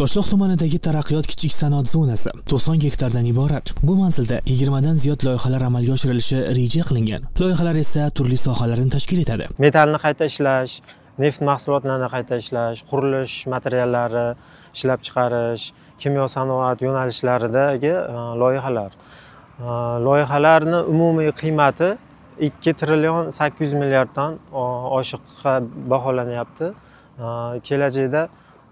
Toshloq tumanidagi Taraqqiyot kichik sanoat zonasi 90 gektardan iborat. Bu manzilda 20 dan ziyod loyihalar amalga oshirilishi reja qilingan. Loyihalar esa turli sohalarni tashkil etadi. Metallni qayta ishlash, neft mahsulotlarini qayta ishlash, qurilish materiallari ishlab chiqarish, kimyo sanoat yo'nalishlaridagi loyihalar. Loyihalarning umumiy qiymati 2 trillion 800 milliarddan oshiqqa baholanyapti. Kelajakda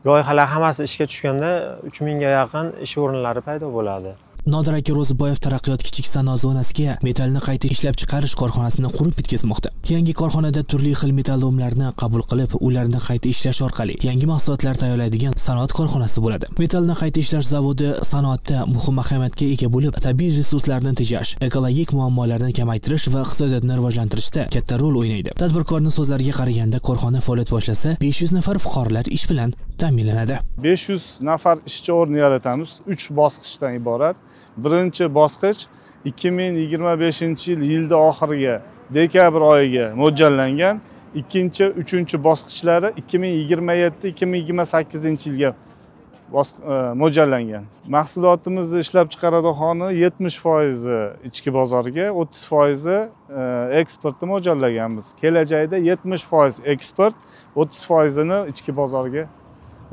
loyihalar hammasi ishga tushganda 3000 ga yaqin ish o'rinlari paydo bo'ladi. Nodir aka Ro'ziboyev Taraqqiyot kichik sanoat zonasiga metallni qayta ishlab chiqarish korxonasini qurib bitkazmoqda. Yangi korxonada turli xil metallomlarni qabul qilib, ularni qayta ishlash orqali yangi mahsulotlar tayyorlaydigan sanoat korxonasi bo'ladi. Metallni qayta ishlash zavodi sanoatda muhim ahamiyatga ega bo'lib, tabiiy resurslarni tejash, ekologik muammolarni kamaytirish va iqtisodiyotni rivojlantirishda katta rol o'ynaydi. Tadbirkorning so'zlariga qaraganda, korxona faoliyat boshlasa, 500 nafar fuqarolar ish bilan ta'minlanadi. 500 nafar ishchi o'rni yaratamiz. 3 bosqichdan iborat. Birinchi bosqich 2025-yil yilda oxiriga, dekabr oyiga mo'ljallangan. Ikkinchi, uchinchi bosqichlari 2027-2028 yilga mo'ljallangan. Mahsulotimizni ishlab chiqaradigan 70% ichki bozorga, 30% eksportni mo'ljallaganmiz. Kelajakda 70% eksport, 30%ni ichki bozorga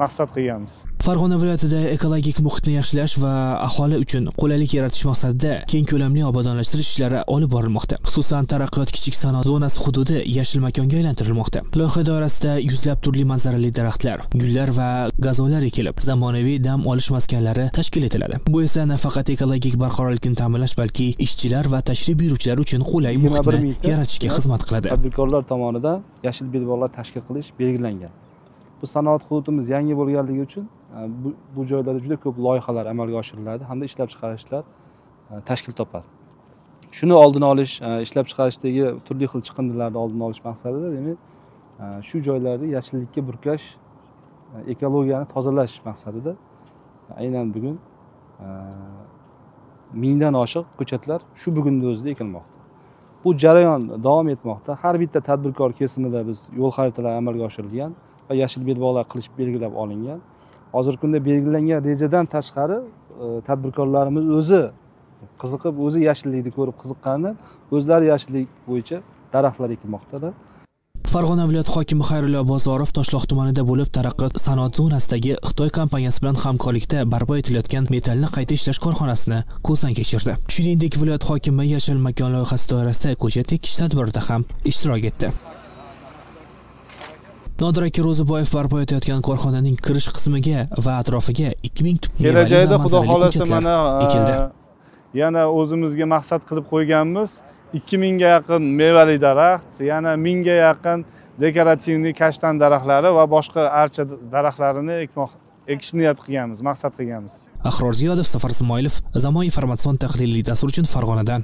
maqsad qilganmiz. Farg'ona viloyatida ekologik muhitni yaxshilash va aholi uchun qulaylik yaratish maqsadida keng ko'lamli obodonlashtirish ishlari olib borilmoqda. Xususan, Taraqqiyot kichik sanoat zonasi hududi yashil makonga aylantirilmoqda. Loyiha doirasida yuzlab turli manzarali daraxtlar, gullar va gazonlar ekilib, zamonaviy dam olish maskanlari tashkil etiladi. Bu esa nafaqat ekologik barqarorlikni ta'minlash, balki ishchilar va tashrif buyuruvchilar uchun qulay muhitni yaratishga xizmat qiladi. Tadbirkorlar tomonidan yashil belbog'lar tashkil qilish belgilangan. Bu sanoat hududimiz yangi bo'lganligi uchun bu joylarda juda ko'p loyihalar amalga oshiriladi hamda ishlab chiqarishlar tashkil topadi. Shuni oldini olish, ishlab chiqarishdagi turli xil chiqindilarni oldini olish maqsadida, demak, shu joylarda yashillikka burkash, ekologiyani tozalash maqsadida aynan bugun 1000dan oshiq ko'chatlar shu bugunning o'zida ekilmoqda. Bu jarayon davom etmoqda. Har bitta tadbirkor kesimida biz yo'l xaritalari amalga oshirilgan va yashil belbog'lar qilish belgilab olingan. Hozirgi kunda belgilangan rejadan tashqari tadbirkorlarimiz o'zi qiziqib, o'zi yashillikni ko'rib qiziqqanidan o'zlari yashillik bo'yicha daraxtlar ekmoqdalar. Farg'ona viloyati hokimi Xayrullo Bozorov Toshloq tumanida bo'lib, Taraqqiyot sanoat zonasidagi Xitoy kompaniyasi bilan hamkorlikda barpo etilayotgan metallni qayta ishlash korxonasini ko'zdan kechirdi. Shuningdek, viloyat hokimi Yashil makon loyihasi doirasida ko'chat ekish tadbirida ham ishtirok etdi. Nodir aka Ro'ziboyev barpo etayotgan korxonaning kirish qismiga va atrofiga 2000 tup kelajakda xudo xolasa mana yana o'zimizga maqsad qilib qo'yganmiz. 2000 ga yaqin mevali daraxt, yana 1000 ga yaqin dekorativniy kashtan daraxtlari va boshqa archa daraxtlarini ekish niyat qilganmiz, maqsad qilganmiz. Ahror Ziyodov, Safar Ismoilov, Zamon informatsion tahliliy dasturi uchun Farg'onadan.